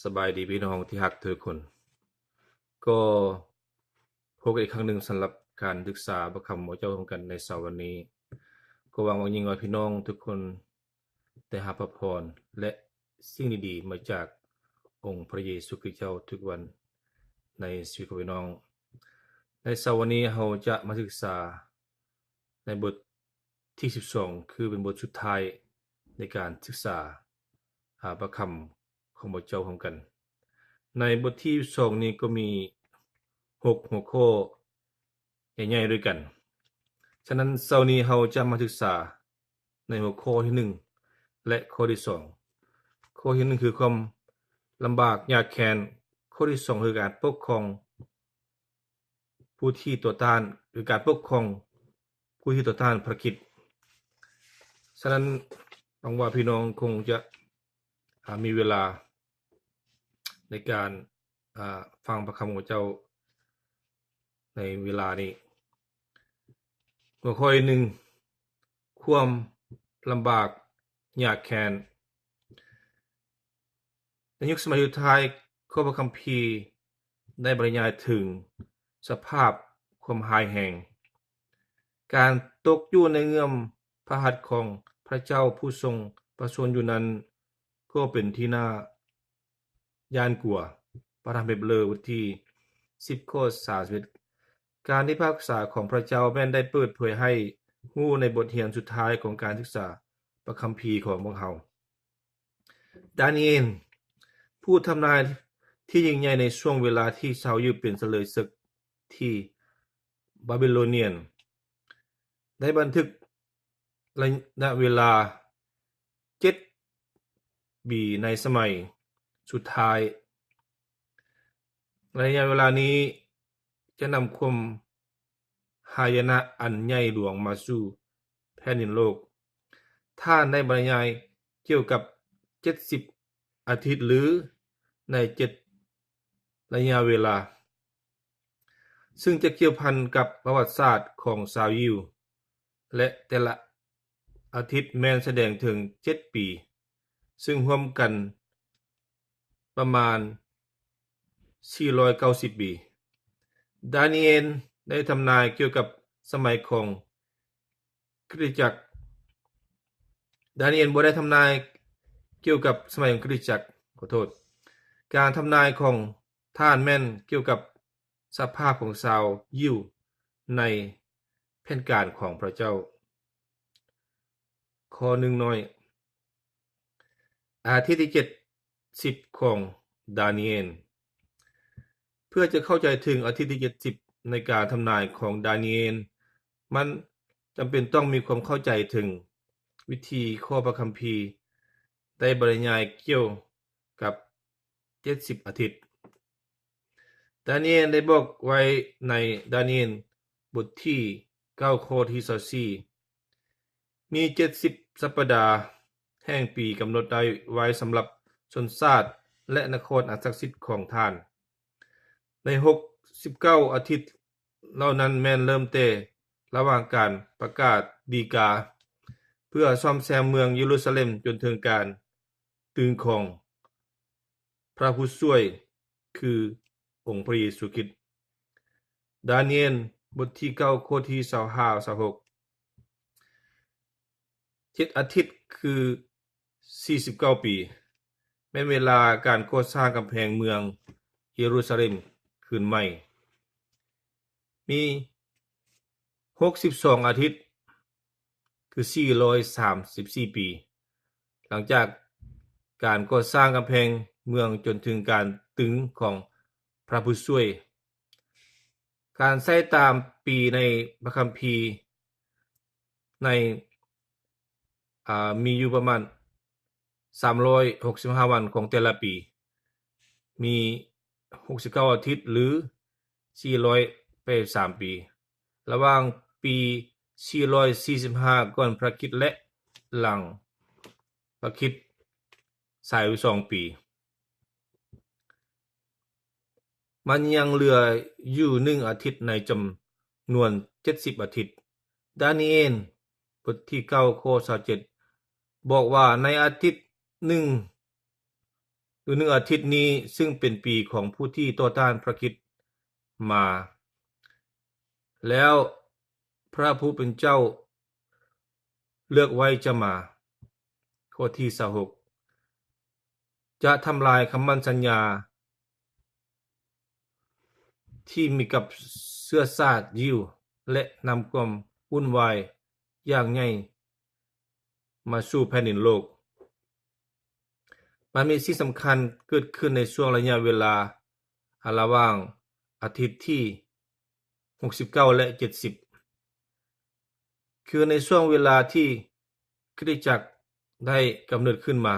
ສະບາຍດີພີ່ນ້ອງທີ່ຮັກທຸກຄົນ. ກໍພົບກັນອີກຄັ້ງໜຶ່ງສຳລັບການສຶກສາພະຄຳຂອງເຈົ້າຮ່ວມກັນໃນເຊົ້າວັນນີ້. ກໍຫວັງຢ່າງຍິ່ງວ່າພີ່ນ້ອງທຸກຄົນໄດ້ຮັບພະພອນ ແລະ ສິ່ງດີໆມາຈາກອົງພະເຢຊູຄຣິດເຈົ້າທຸກວັນໃນຊີວິດຂອງພີ່ນ້ອງ. ໃນເຊົ້າວັນນີ້ເຮົາຈະມາສຶກສາໃນບົດ ທີສິບສອງ ຄືເປັນບົດສຸດທ້າຍໃນການສຶກສາ ອາ ພະຄຳຂອງພະເຈົ້າຮ່ວມກັນ. ໃນບົດທີສິບສອງນີ້ກໍມີຫົກຫົວຂໍ້ໃຫຍ່ໆດ້ວຍກັນ. ສະນັ້ນ ເຊົ້ານີ້ເຮົາຈະມາສຶກສາໃນຫົວຂໍ້ທີໜຶ່ງ ແລະ ຂໍ້ທີສອງ. ຂໍ້ທີໜຶ່ງຄືຄວາມລຳບາກຍາກແຄ້ນ, ຂໍ້ທີສອງຄືການປົກຄອງ ຜູ້ທີ່ຕໍ່ຕ້ານ ຫຼື ການປົກຄອງຜູ້ທີ່ຕໍ່ຕ້ານພະຄຣິດ. ສະນັ້ນ ຫວັງວ່າພີ່ນ້ອງຄົງຈະ ອາ ມີເວລາໃນການ ອາ ຟັງພະຄຳຂອງເຈົ້າໃນເວລານີ້. ຫົວຂໍ້ທີໜຶ່ງ ຄວາມລຳບາກຍາກແຄ້ນ. ໃນຍຸກສະໄໝສຸດທ້າຍ ຂໍ້ພະຄຳພີໄດ້ບັນຍາຍເຖິງສະພາບຄວາມຮ້າຍແຮງ. ການຕົກຢູ່ໃນເງື້ອມພະຫັດຂອງພະເຈົ້າຜູ້ຊົງພະຊົນຢູ່ນັ້ນ ກໍເປັນທີ່ໜ້າຢ້ານກົວ. ພະທຳເຮັບເຣີ ບົດທີສິບ ຂໍ້ສາມສິບເອັດ. ການພິພາກສາຂອງພະເຈົ້າແມ່ນໄດ້ເປີດເຜີຍໃຫ້ຮູ້ໃນບົດຮຽນສຸດທ້າຍຂອງການສຶກສາພະຄຳພີຂອງພວກເຮົາ. ດານີເອນ ຜູ້ທຳນາຍທີ່ຍິ່ງໃຫຍ່ໃນຊ່ວງເວລາທີ່ຊາວຢິວເປັນຊະເລີຍເສິກທີ່ບາບິໂລນຽນ ໄດ້ບັນທຶກໄລຍະເວລາເຈັດປີໃນສະໄໝສຸດທ້າຍ. ໄລຍະເວລານີ້ຈະນຳຄວາມ ຫາຍະນະອັນໃຫຍ່ຫຼວງມາສູ່ແຜ່ນດິນໂລກ. ທ່ານໄດ້ບັນຍາຍກ່ຽວກັບເຈັດສິບອາທິດ ຫຼື ໃນເຈັດໄລຍະເວລາ, ຊຶ່ງຈະກ່ຽວພັນກັບປະຫວັດສາດຂອງຊາວຢິວ ແລະ ແຕ່ລະ ອາທິດແມ່ນສະແດງເຖິງເຈັດປີ, ຊຶ່ງຮວມກັນປະມານສີ່ຮ້ອຍເກົ້າສິບປີ. ດານີເອນໄດ້ທຳນາຍກ່ຽວກັບສະໄໝຂອງຄຣິສຕະຈັກ. ດານີເອນບໍ່ໄດ້ທຳນາຍກ່ຽວກັບສະໄໝຂອງຄຣິສຕະຈັກ, ຂໍໂທດ. ການທຳນາຍຂອງທ່ານແມ່ນກ່ຽວກັບສະພາບຂອງຊາວຢິວໃນແຜນການຂອງພະເຈົ້າ. ຂໍ້ໜຶ່ງນ້ອຍ ອາທິດທີເຈັດສິບຂອງດານີເອນ. ເພື່ອຈະເຂົ້າໃຈເຖິງອາທິດທີເຈັດສິບໃນການທຳນາຍຂອງດານີເອນ, ມັນຈຳເປັນຕ້ອງມີຄວາມເຂົ້າໃຈເຖິງວິທີຂໍ້ພະຄຳພີໄດ້ບັນຍາຍກ່ຽວກັບເຈັດສິບອາທິດ. ດານີເອນໄດ້ບອກໄວ້ໃນດານີເອນບົດທີເກົ້າ ຂໍ້ທີຊາວສີ່ ມີເຈັດສິບສັບປະດາແຫ່ງປີກຳນົດໄດ້ໄວ້ສຳລັບຊົນຊາດ ແລະ ນະຄອນອັນສັກສິດຂອງທ່ານ. ໃນຫົກສິບເກົ້າອາທິດເຫຼົ່ານັ້ນແມ່ນເລີ່ມແຕ່ລະຫວ່າງການປະກາດດີກາ ເພື່ອສ້ອມແຊມເມືອງເຢຣູຊາເລັມ ຈົນເຖິງການຕື່ນຂອງ ພະຜູ້ຊ່ວຍ ຄື ອົງພະເຢຊູຄຣິດ. ດານີເອນ ບົດທີເກົ້າ ຂໍ້ທີຊາວຫ້າ ຊາວຫົກ. ເຈັດອາທິດ ຄື ສີ່ສິບເກົ້າປີ ແມ່ນເວລາການກໍ່ສ້າງກຳແພງເມືອງເຢຣູຊາເລັມຄືນໃໝ່. ມີຫົກສິບສອງອາທິດ ຄື ສີ່ຮ້ອຍສາມສິບສີ່ປີ ຫຼັງຈາກການກໍ່ສ້າງກຳແພງເມືອງຈົນເຖິງການຕຶງຂອງພະຜູ້ຊ່ວຍ. ການໃຊ້ຕາມປີໃນພະຄຳພີໃນ ອາ ມີຢູ່ປະມານສາມຮ້ອຍຫົກສິບຫ້າວັນຂອງແຕ່ລະປີ. ມີຫົກສິບເກົ້າອາທິດ ຫຼື ສີ່ຮ້ອຍແປດສິບສາມປີ ລະຫວ່າງປີສີ່ຮ້ອຍສີ່ສິບຫ້າກ່ອນພະຄຣິດ ແລະ ຫຼັງພະຄຣິດ ສາມສິບສອງປີ. ມັນຍັງເຫຼືອຢູ່ໜຶ່ງອາທິດໃນຈຳນວນເຈັດສິບອາທິດ. ດານີເອນ ບົດທີເກົ້າ ຂໍ້ຊາວເຈັດ ບອກວ່າ ໃນອາທິດໜຶ່ງ ຫຼືໜຶ່ງອາທິດນີ້ ຊຶ່ງເປັນປີຂອງຜູ້ທີ່ຕໍ່ຕ້ານພຣະຄຣິດມາ ແລ້ວພຣະຜູ້ເປັນເຈົ້າເລືອກໄວ້ຈະມາ. ຂໍ້ທີຊາວຫົກ ຈະທຳລາຍຄຳໝັ້ນສັນຍາທີ່ມີກັບເຊື້ອຊາດຢິວ ແລະ ນຳຄວາມວຸ້ນວາຍຢ່າງໃຫຍ່ມາສູ່ແຜ່ນດິນໂລກ. ມັນມີສິ່ງສຳຄັນເກີດຂຶ້ນໃນຊ່ວງໄລຍະເວລາ ອາ ລະຫວ່າງອາທິດທີຫົກສິບເກົ້າ ແລະ ເຈັດສິບ ຄືໃນຊ່ວງເວລາທີ່ຄຣິສຕະຈັກໄດ້ກຳເນີດຂຶ້ນມາ.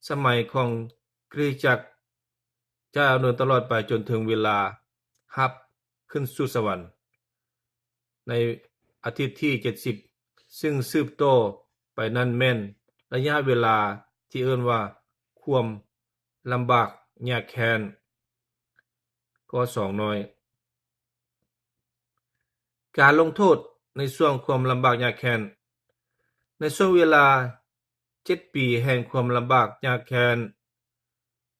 ສະໄໝຂອງຄຣິສຕະຈັກຈະດຳເນີນຕະຫຼອດໄປຈົນເຖິງເວລາຮັບຂຶ້ນສູ່ສະຫວັນ. ໃນອາທິດທີເຈັດສິບ ຊຶ່ງສືບຕໍ່ໄປນັ້ນແມ່ນໄລຍະເວລາທີ່ເອີ້ນວ່າຄວາມລຳບາກຍາກແຄ້ນ. ຂໍ້ສອງໜ້ອຍ ການລົງໂທດໃນຊ່ວງຄວາມລຳບາກຍາກແຄ້ນ. ໃນຊ່ວງເວລາເຈັດປີແຫ່ງຄວາມລຳບາກຍາກແຄ້ນ,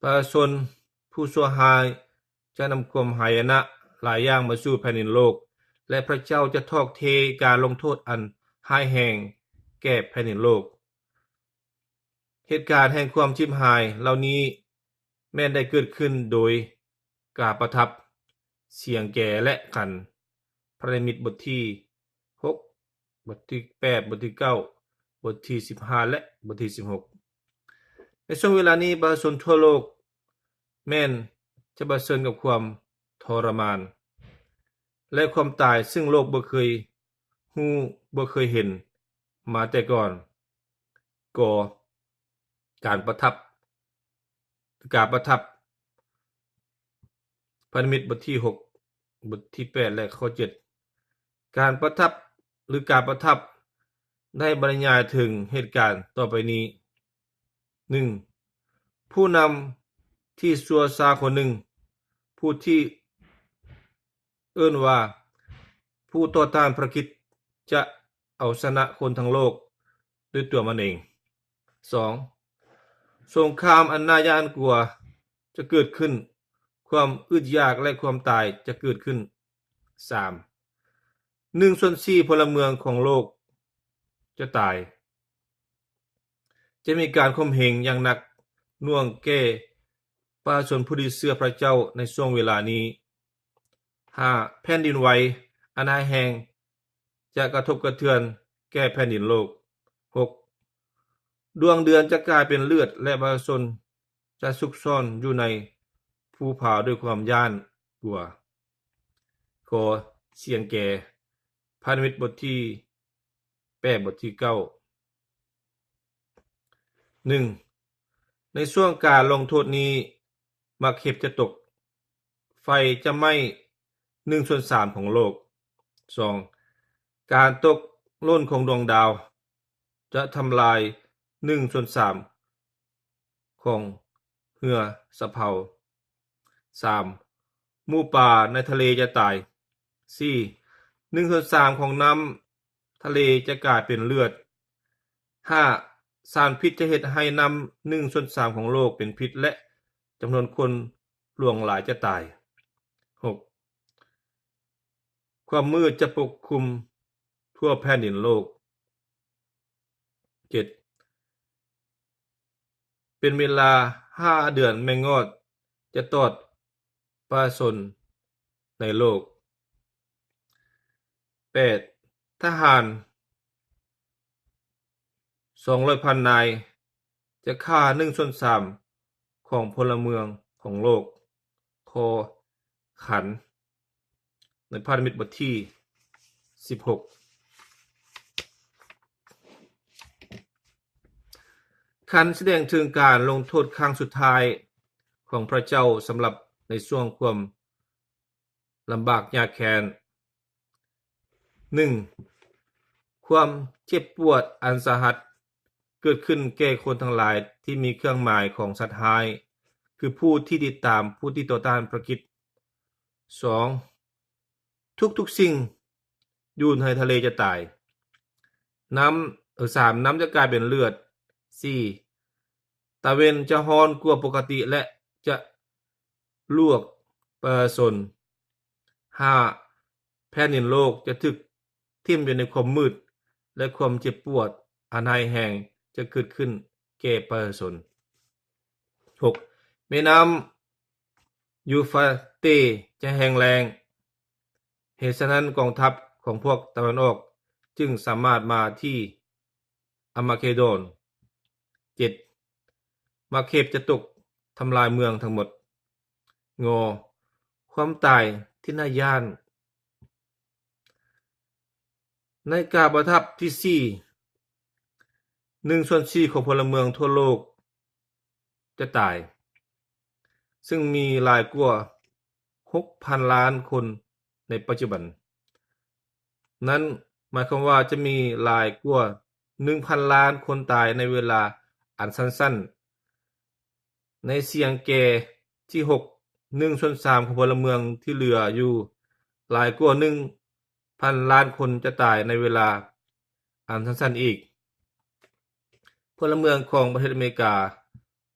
ປະຊາຊົນຜູ້ຊົ່ວຮ້າຍຈະນຳຄວາມຫາຍະນະຫຼາຍຢ່າງມາສູ່ແຜ່ນດິນໂລກ ແລະ ພຣະເຈົ້າຈະຖອກເທການລົງໂທດອັນຮ້າຍແຮງແກ່ແຜ່ນດິນໂລກ. ເຫດການແຫ່ງຄວາມຈິບຫາຍເຫຼົ່ານີ້ແມ່ນໄດ້ເກີດຂຶ້ນໂດຍກາປະທັບ, ສຽງແກ ແລະ ຂັນ. ພະນິມິດບົດທີຫົກ, ບົດທີແປດ, ບົດທີເກົ້າ, ບົດທີສິບຫ້າ ແລະ ບົດທີສິບຫົກ. ໃນຊ່ວງເວລານີ້, ປະຊາຊົນທົ່ວໂລກແມ່ນຈະປະເຊີນກັບຄວາມທໍລະມານ ແລະ ຄວາມຕາຍ, ຊຶ່ງໂລກບໍ່ເຄີຍຮູ້, ບໍ່ເຄີຍເຫັນມາແຕ່ກ່ອນ. ກໍ ການປະທັບ, ກາປະທັບ. ພະນິມິດບົດທີຫົກ, ບົດທີແປດ ແລະ ຂໍ້ເຈັດ. ການປະທັບ ຫຼື ກາປະທັບ ໄດ້ບັນຍາຍເຖິງເຫດການຕໍ່ໄປນີ້. ໜຶ່ງ, ຜູ້ນຳທີ່ຊົ່ວຊ້າຄົນໜຶ່ງ, ຜູ້ທີ່ ເອີ້ນວ່າຜູ້ຕໍ່ຕ້ານພຣະຄຣິດຈະເອົາຊະນະຄົນທັງໂລກດ້ວຍຕົວມັນເອງ. ສອງ, ສົງຄາມອັນໜ້າຢ້ານກົວຈະເກີດຂຶ້ນ, ຄວາມອຶດຢາກ ແລະ ຄວາມຕາຍຈະເກີດຂຶ້ນ. ສາມ, ໜຶ່ງສ່ວນສີ່ພົນລະເມືອງຂອງໂລກຈະຕາຍ. ຈະມີການຂົ່ມເຫງຢ່າງໜັກໜ່ວງແກ່ປະຊາຊົນຜູ້ທີ່ເຊື່ອພຣະເຈົ້າໃນຊ່ວງເວລານີ້. ຫ້າ, ແຜ່ນດິນໄຫວອັນຮ້າຍແຮງຈະກະທົບກະເທືອນແກ່ແຜ່ນດິນໂລກ. ຫົກ, ດວງເດືອນຈະກາຍເປັນເລືອດ ແລະ ປະຊາຊົນຈະຊຸກຊ່ອນຢູ່ໃນພູຜາດ້ວຍຄວາມຢ້ານກົວ. ຂໍ ສຽງແກ ພະນິມິດບົດທີແປດ, ບົດທີເກົ້າ. ໜຶ່ງ, ໃນຊ່ວງການລົງໂທດນີ້, ໝາກເຫັບຈະຕົກ, ໄຟຈະໄໝ້ໜຶ່ງສ່ວນສາມຂອງໂລກ. ສອງ, ການຕົກຫຼົ່ນຂອງດວງດາວຈະທຳລາຍໜຶ່ງສ່ວນສາມຂອງເຮືອສຳເພົາ. ສາມ, ໝູປາໃນທະເລຈະຕາຍ. ສີ່, ໜຶ່ງສ່ວນສາມຂອງນ້ຳທະເລຈະກາຍເປັນເລືອດ. ຫ້າ, ສານພິດຈະເຮັດໃຫ້ນ້ຳໜຶ່ງສ່ວນສາມຂອງໂລກເປັນພິດ ແລະ ຈຳນວນຄົນຫຼວງຫຼາຍຈະຕາຍ. ຫົກ, ຄວາມມືດຈະປົກຄຸມທົ່ວແຜ່ນດິນໂລກ. ເຈັດ, ເປັນເວລາຫ້າເດືອນແມງງອດຈະຕອດປະຊາຊົນໃນໂລກ. ແປດ, ທະຫານສອງຮ້ອຍພັນນາຍຈະຂ້າໜຶ່ງສ່ວນສາມຂອງພົນລະເມືອງຂອງໂລກ. ຄ ຂັນ ໃນພະນິມິດບົດທີສິບຫົກ. ຂັນສະແດງເຖິງການລົງໂທດຄັ້ງສຸດທ້າຍຂອງພຣະເຈົ້າສຳລັບໃນຊ່ວງຄວາມລຳບາກຍາກແຄ້ນ. ໜຶ່ງ, ຄວາມເຈັບປວດອັນສາຫັດເກີດຂຶ້ນແກ່ຄົນທັງຫຼາຍທີ່ມີເຄື່ອງໝາຍຂອງສັດຮ້າຍ, ຄືຜູ້ທີ່ຕິດຕາມຜູ້ທີ່ຕໍ່ຕ້ານພຣະຄຣິດ. ສອງ, ທຸກໆສິ່ງຢູ່ໃນທະເລຈະຕາຍ. ນ້ຳ, ເອີ, ສາມ, ນ້ຳຈະກາຍເປັນເລືອດ. ສີ່, ຕາເວັນຈະຮ້ອນກວ່າປົກກະຕິ ແລະ ຈະລວກປະຊາຊົນ. ຫ້າ ແຜ່ນດິນໂລກຈະຖືກຖິ້ມຢູ່ໃນຄວາມມືດ ແລະ ຄວາມເຈັບປວດອັນຮ້າຍແຮງຈະເກີດຂຶ້ນແກ່ປະຊາຊົນ. ຫົກ ແມ່ນ້ຳຢູຟຣາເຕຈະແຫ້ງແລ້ງ. ເຫດສະນັ້ນ ກອງທັບຂອງພວກຕາເວັນອອກຈຶ່ງສາມາດມາທີ່ອາມາເກດອນ. ເຈັດ ໝາກເຫັບຈະຕົກທຳລາຍເມືອງທັງໝົດ. ງ ຄວາມຕາຍທີ່ໜ້າຢ້ານ. ໃນກາບບັນທັບທີສີ່ ໜຶ່ງສ່ວນສີ່ຂອງພົນລະເມືອງທົ່ວໂລກຈະຕາຍ, ຊຶ່ງມີຫຼາຍກວ່າຫົກພັນລ້ານຄົນໃນປັດຈຸບັນ. ນັ້ນໝາຍຄວາມວ່າຈະມີຫຼາຍກວ່າໜຶ່ງພັນລ້ານຄົນຕາຍໃນເວລາອັນສັ້ນໆ. ໃນເຊຍງແກທີ່ຫົກ ໜຶ່ງສ່ວນສາມຂອງພົນລະເມືອງທີ່ເຫຼືອຢູ່ຫຼາຍກວ່າໜຶ່ງພັນລ້ານຄົນຈະຕາຍໃນເວລາອັນສັ້ນໆອີກ. ພົນລະເມືອງຂອງປະເທດອາເມລິກາ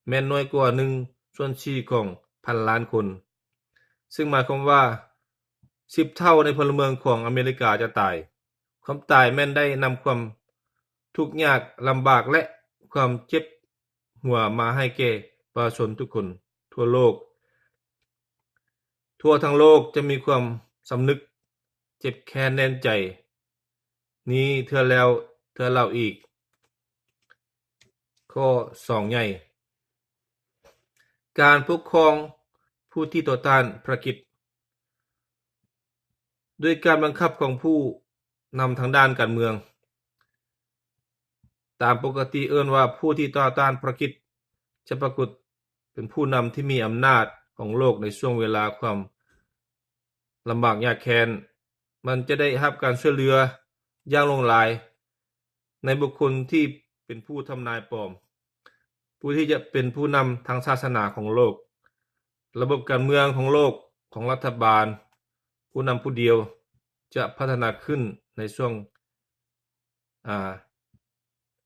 ແມ່ນໜ້ອຍກວ່າໜຶ່ງສ່ວນສີ່ຂອງພັນລ້ານຄົນ, ຊຶ່ງໝາຍຄວາມວ່າສິບເທົ່າໃນພົນລະເມືອງຂອງອາເມລິກາຈະຕາຍ. ຄວາມຕາຍແມ່ນໄດ້ນຳຄວາມທຸກຍາກລຳບາກ ແລະ ຄວາມເຈັບ ຫົວມາໃຫ້ແກ່ປະຊາຊົນທຸກຄົນທົ່ວໂລກ. ທົ່ວທັງໂລກຈະມີຄວາມສຳນຶກເຈັບແຄ້ນແໜ້ນໃຈນີ້ເທື່ອແລ້ວເທື່ອເລົ່າອີກ. ຂໍ້ສອງໃຫຍ່ ການປົກຄອງຜູ້ທີ່ຕໍ່ຕ້ານພະຄຣິດ ດ້ວຍການບັງຄັບຂອງຜູ້ນຳທາງດ້ານການເມືອງ. ຕາມປົກກະຕິເອີ້ນວ່າຜູ້ທີ່ຕໍ່ຕ້ານພະຄຣິດຈະປາກົດເປັນຜູ້ນຳທີ່ມີອຳນາດຂອງໂລກໃນຊ່ວງເວລາຄວາມລຳບາກຍາກແຄ້ນ. ມັນຈະໄດ້ຮັບການຊ່ວຍເຫຼືອຢ່າງຫຼວງຫຼາຍໃນບຸກຄົນທີ່ເປັນຜູ້ທຳນາຍປອມ, ຜູ້ທີ່ຈະເປັນຜູ້ນຳທາງສາສະໜາຂອງໂລກ. ລະບົບການເມືອງຂອງໂລກ, ຂອງລັດຖະບານ, ຜູ້ນຳຜູ້ດຽວຈະພັດທະນາຂຶ້ນໃນຊ່ວງ ອາ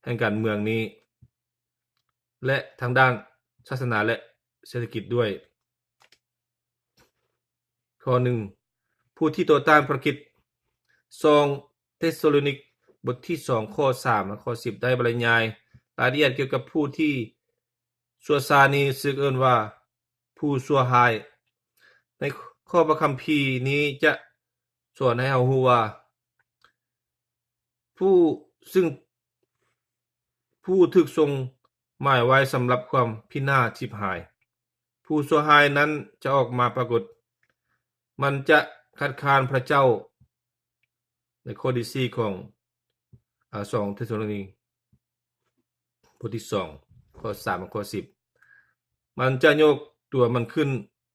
ແຫ່ງການເມືອງນີ້ ແລະ ທາງດ້ານສາສະໜາ ແລະ ເສດຖະກິດດ້ວຍ. ຂໍ້ໜຶ່ງ ຜູ້ທີ່ຕໍ່ຕ້ານພະຄຣິດ. ສອງເທສະໂລນິກ ບົດທີສອງ ຂໍ້ສາມ ແລະ ຂໍ້ສິບ ໄດ້ບັນຍາຍລາຍລະອຽດກ່ຽວກັບຜູ້ທີ່ຊົ່ວຊ້ານີ້ ຊຶ່ງເອີ້ນວ່າ ຜູ້ຊົ່ວຮ້າຍ. ໃນຂໍ້ພະຄຳພີນີ້ຈະສອນໃຫ້ເຮົາຮູ້ວ່າ ຜູ້ ຊຶ່ງ ຜູ້ຖືກສົ່ງໝາຍໄວ້ສຳລັບຄວາມພິນາດຊິບຫາຍ. ຜູ້ຊົ່ວຮ້າຍນັ້ນຈະອອກມາປາກົດ. ມັນຈະຄັດຄ້ານພະເຈົ້າ. ໃນຂໍ້ທີສີ່ຂອງ ອາ ສອງເທສະໂລນິກ ບົດທີສອງ ຂໍ້ສາມ ແລະ ຂໍ້ສິບ. ມັນຈະຍົກຕົວມັນຂຶ້ນ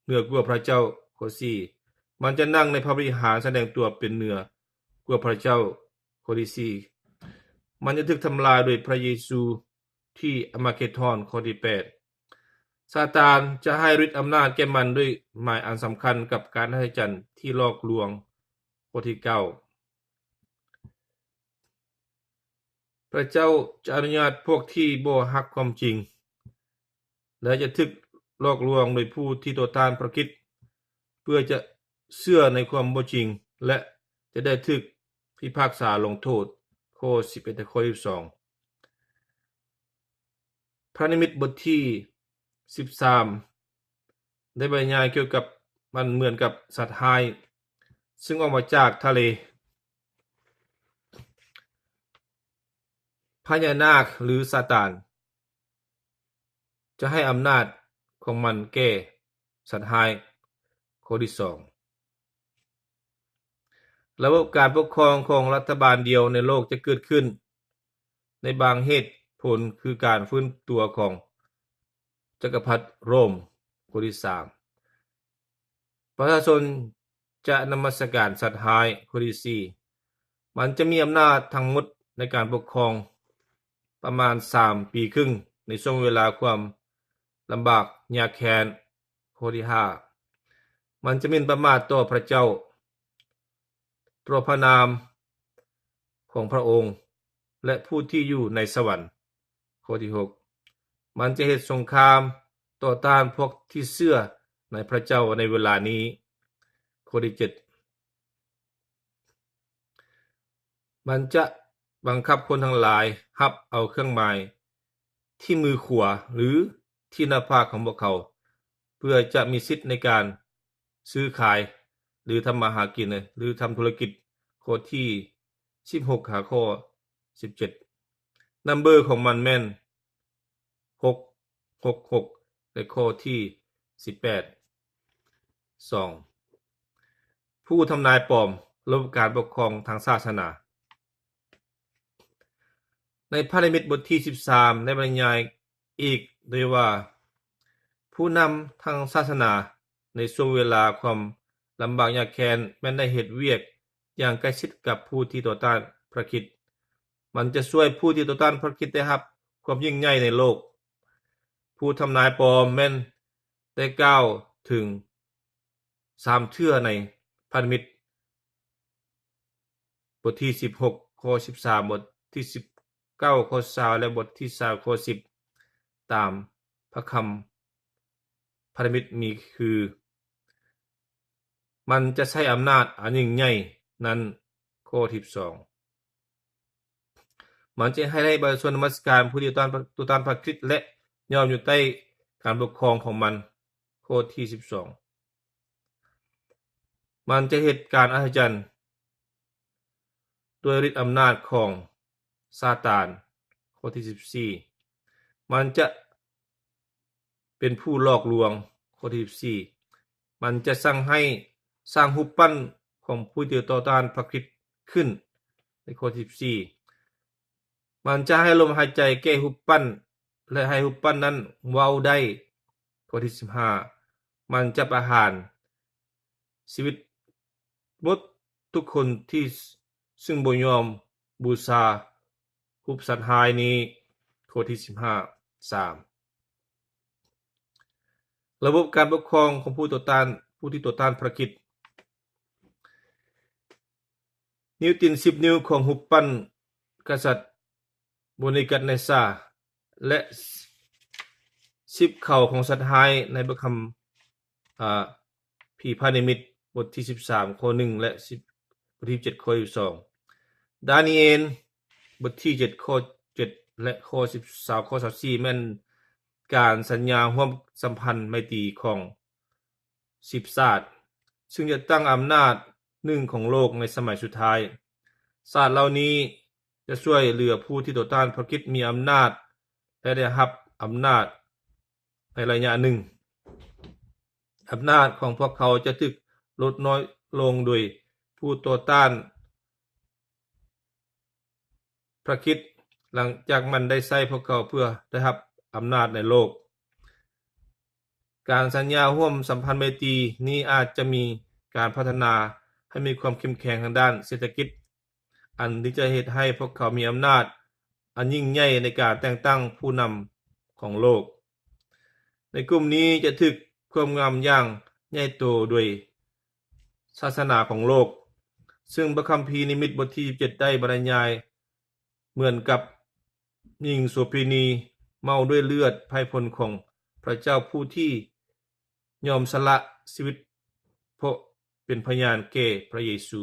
ເໜືອກວ່າພະເຈົ້າ. ຂໍ້ສີ່ ມັນຈະນັ່ງໃນພະວິຫານ ສະແດງຕົວເປັນເໜືອກວ່າພະເຈົ້າ. ຂໍ້ທີສີ່ ມັນຈະຖືກທຳລາຍໂດຍພະເຢຊູທີ່ອາມາເກດອນ. ຂໍ້ທີແປດ ຊາຕານຈະໃຫ້ລິດອຳນາດແກ່ມັນດ້ວຍໝາຍອັນສຳຄັນກັບການອັດສະຈັນທີ່ຫຼອກລວງ. ຂໍ້ທີເກົ້າ ພະເຈົ້າຈະອະນຸຍາດພວກທີ່ບໍ່ຮັກຄວາມຈິງ ແລະ ຈະຖືກຫຼອກລວງໂດຍຜູ້ທີ່ຕໍ່ຕ້ານພະຄຣິດ ເພື່ອຈະເຊື່ອໃນຄວາມບໍ່ຈິງ ແລະ ຈະໄດ້ຖືກພິພາກສາລົງໂທດ. ຂໍ້ສິບເອັດ ແລະ ຂໍ້ສິບສອງ ພະນິມິດບົດທີສິບສາມ ໄດ້ບັນຍາຍກ່ຽວກັບມັນເໝືອນກັບສັດຮ້າຍ ຊຶ່ງອອກມາຈາກທະເລ. ພະຍານາກ ຫຼື ຊາຕານ ຈະໃຫ້ອຳນາດຂອງມັນແກ່ສັດຮ້າຍ. ຂໍ້ທີສອງ ລະບົບການປົກຄອງຂອງລັດຖະບານດຽວໃນໂລກຈະເກີດຂຶ້ນໃນບາງເຫດຜົນ ຄືການຟື້ນຕົວຂອງຈັກກະພັດໂຣມ. ຂໍ້ທີສາມ ປະຊາຊົນຈະນະມັດສະການສັດຮ້າຍ. ຂໍ້ທີສີ່ ມັນຈະມີອຳນາດທັງໝົດໃນການປົກຄອງປະມານສາມປີເຄິ່ງ ໃນຊ່ວງເວລາຄວາມລຳບາກຍາກແຄ້ນ. ຂໍ້ທີຫ້າ ມັນຈະໝິ່ນປະໝາດຕໍ່ພະເຈົ້າ, ຕໍ່ພະນາມຂອງພະອົງ ແລະ ຜູ້ທີ່ຢູ່ໃນສະຫວັນ. ຂໍ້ທີຫົກ ມັນຈະເຮັດສົງຄາມຕໍ່ຕ້ານພວກທີ່ເຊື່ອໃນພຣະເຈົ້າໃນເວລານີ້. ຂໍ້ທີເຈັດ ມັນຈະບັງຄັບຄົນທັງຫຼາຍຮັບເອົາເຄື່ອງໝາຍທີ່ມືຂວາ ຫຼື ທີ່ໜ້າຜາກຂອງພວກເຂົາ ເພື່ອຈະມີສິດໃນການຊື້ຂາຍ ຫຼື ທຳມາຫາກິນ ຫຼື ທຳທຸລະກິດ. ຂໍ້ທີສິບຫົກຫາຂໍ້ສິບເຈັດ ນຳເບີຂອງມັນແມ່ນ ຫົກ ຫົກ ຫົກ ແລະ ຂໍ້ທີສິບແປດ. ສອງ ຜູ້ທຳນາຍປອມ, ລະບົບການປົກຄອງທາງສາສະໜາ. ໃນພະນິມິດບົດທີສິບສາມ ໄດ້ບັນຍາຍອີກດ້ວຍວ່າ ຜູ້ນຳທາງສາສະໜາໃນຊ່ວງເວລາຄວາມລຳບາກຍາກແຄ້ນ ແມ່ນໄດ້ເຮັດວຽກຢ່າງໃກ້ຊິດກັບຜູ້ທີ່ຕໍ່ຕ້ານພຣະຄຣິດ. ມັນຈະຊ່ວຍຜູ້ທີ່ຕໍ່ຕ້ານພຣະຄຣິດໄດ້ຮັບຄວາມຍິ່ງໃຫຍ່ໃນໂລກ. ຜູ້ທຳນາຍປອມແມ່ນໄດ້ກ່າວເຖິງສາມເທື່ອໃນພະນິມິດ ບົດທີສິບຫົກ ຂໍ້ສິບສາມ, ບົດທີສິບເກົ້າ ຂໍ້ຊາວ ແລະ ບົດທີຊາວ ຂໍ້ສິບ ຕາມພະຄຳພະນິມິດມີຄື ມັນຈະໃຊ້ອຳນາດອັນຍິ່ງໃຫຍ່ນັ້ນ. ຂໍ້ທີສິບສອງ ມັນຈະໃຫ້ໄດ້ປະຊາຊົນນະມັດສະການຜູ້ທີ່ຕໍ່ຕ້ານພຣະຄຣິດ ແລະ ຍອມຢູ່ໃຕ້ການປົກຄອງຂອງມັນ. ຂໍ້ທີສິບສອງ ມັນຈະເຮັດການອັດສະຈັນດ້ວຍລິດອຳນາດຂອງຊາຕານ. ຂໍ້ທີສິບສີ່ ມັນຈະເປັນຜູ້ຫຼອກລວງ. ຂໍ້ທີສິບສີ່ ມັນຈະສັ່ງໃຫ້ສ້າງຮູບປັ້ນຂອງຜູ້ທີ່ຕໍ່ຕ້ານພຣະຄຣິດຂຶ້ນ. ໃນຂໍ້ທີສິບສີ່ ມັນຈະໃຫ້ລົມຫາຍໃຈແກ່ຮູບປັ້ນ ແລະ ໃຫ້ຮູບປັ້ນນັ້ນເວົ້າໄດ້. ຂໍ້ທີສິບຫ້າ ມັນຈະປະຫານຊີວິດໝົດທຸກຄົນທີ່ ຊຶ່ງບໍ່ຍອມບູຊາຮູບສັດຮ້າຍນີ້. ຂໍ້ທີສິບຫ້າ. ສາມ ລະບົບການປົກຄອງຂອງຜູ້ຕໍ່ຕ້ານ, ຜູ້ທີ່ຕໍ່ຕ້ານພຣະຄຣິດ. ນິ້ວຕີນສິບນິ້ວຂອງຮູບປັ້ນກະສັດໂບເນກັດເນຊາ ແລະ ສິບເຂົາຂອງສັດຮ້າຍໃນພະຄຳ ອາ ພີພະນິມິດ ບົດທີສິບສາມ ຂໍ້ໜຶ່ງ ແລະ ສິບ ບົດທີສິບເຈັດ ຂໍ້ສິບສອງ. ດານີເອນ ບົດທີເຈັດ ຂໍ້ເຈັດ ແລະ ຂໍ້ສິບ ຊາວ ຂໍ້ຊາວສີ່ ແມ່ນການສັນຍາຮ່ວມສຳພັນໄມຕີຂອງສິບຊາດ ຊຶ່ງຈະຕັ້ງອຳນາດໜຶ່ງຂອງໂລກໃນສະໄໝສຸດທ້າຍ. ຊາດເຫຼົ່ານີ້ຈະຊ່ວຍເຫຼືອຜູ້ທີ່ຕໍ່ຕ້ານພຣະຄຣິດມີອຳນາດ ແລະ ໄດ້ຮັບອຳນາດໃນໄລຍະໜຶ່ງ. ອຳນາດຂອງພວກເຂົາຈະຖືກລົດນ້ອຍລົງໂດຍຜູ້ຕໍ່ຕ້ານພຣະຄຣິດ ຫຼັງຈາກມັນໄດ້ໃຊ້ພວກເຂົາເພື່ອໄດ້ຮັບອຳນາດໃນໂລກ. ການສັນຍາຮ່ວມສຳພັນໄມຕີນີ້ອາດຈະມີການພັດທະນາໃຫ້ມີຄວາມເຂັ້ມແຂງທາງດ້ານເສດຖະກິດ ອັນທີ່ຈະເຮັດໃຫ້ພວກເຂົາມີອຳນາດອັນຍິ່ງໃຫຍ່ໃນການແຕ່ງຕັ້ງຜູ້ນຳຂອງໂລກ. ໃນກຸ່ມນີ້ຈະຖືກຄວບງຳຢ່າງໃຫຍ່ໂຕໂດຍສາສະໜາຂອງໂລກ, ຊຶ່ງພະຄຳພີນິມິດບົດທີສິບເຈັດໄດ້ບັນຍາຍເໝືອນກັບຍິງໂສເພນີເມົາດ້ວຍເລືອດໄພ່ພົນຂອງພະເຈົ້າ ຜູ້ທີ່ຍອມສະຫຼະຊີວິດເພາະເປັນພະຍານແກ່ພະເຢຊູ.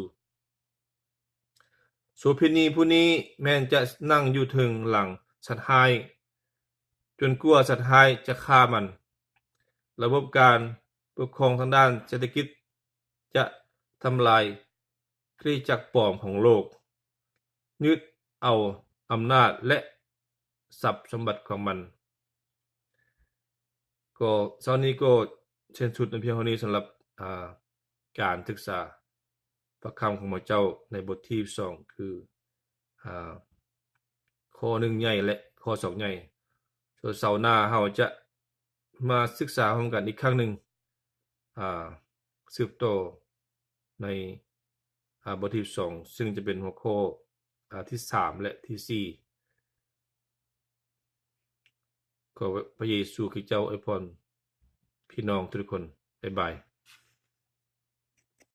ໂສເພນີຜູ້ນີ້ແມ່ນຈະນັ່ງຢູ່ເທິງຫຼັງສັດຮ້າຍ ຈົນກວ່າສັດຮ້າຍຈະຂ້າມັນ. ລະບົບການປົກຄອງທາງດ້ານເສດຖະກິດຈະທຳລາຍຄຣິສຕະຈັກປອມຂອງໂລກ, ຍຶດເອົາອຳນາດ ແລະ ຊັບສົມບັດຂອງມັນ. ກໍເຊົ້ານີ້ກໍສິ້ນສຸດໃນພຽງເທົ່ານີ້ສຳລັບ ອາ ການສຶກສາພະຄຳຂອງພະເຈົ້າໃນບົດທີສອງ ຄື ອາ ຂໍ້ໜຶ່ງໃຫຍ່ ແລະ ຂໍ້ສອງໃຫຍ່. ສ່ວນເສົາໜ້າເຮົາຈະມາສຶກສາຮ່ວມກັນອີກຄັ້ງໜຶ່ງ ອາ ສືບຕໍ່ໃນ ອາ ບົດທີສອງ ຊຶ່ງຈະເປັນຫົວຂໍ້ ອາ ທີສາມ ແລະ ທີສີ່. ຂໍພະເຢຊູຄຣິສເຈົ້າອວຍພອນພີ່ນ້ອງທຸກໆຄົນ. ບາຍບາຍ.